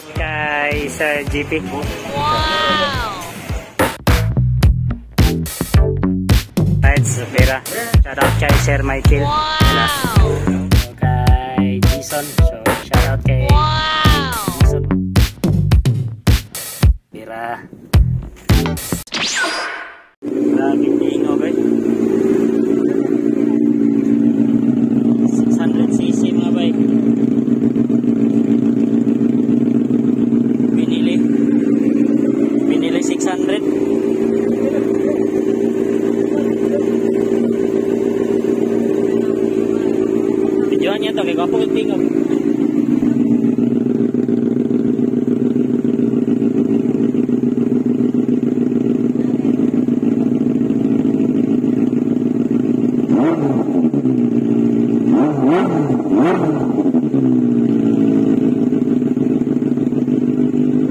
Shoutout kay Sir GP. Wow! Right, Vera. Shoutout kay Sir Michael. Wow! So, kay Jason. So, shoutout kay Jason. Vera. Grabe tingo, boy. 600 cc mga bay. Binili. Binili 600. Videoan niya to kay gwapo yung tingog.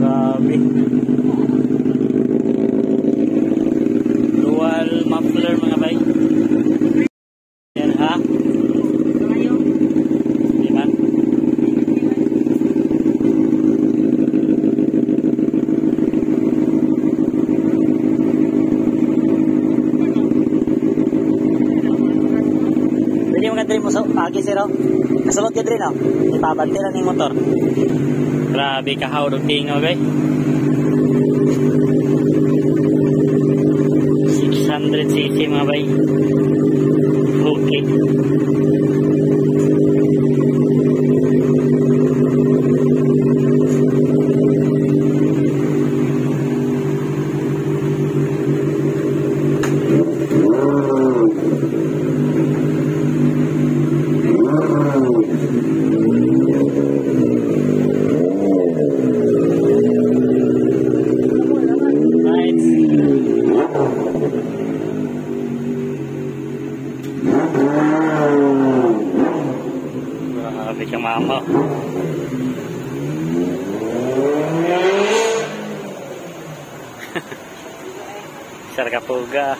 Grabe. Dual muffler mga bay. Yan ha. Di man. Pwede mo ka diri mo so, pagi sir oh. Kasulod ka diri no. Ipabante lang yung motor. Grabe ka how dog tingo bay. 600 cc mga bay. Okay. Right. Grabe ka mama. Sar kapuga.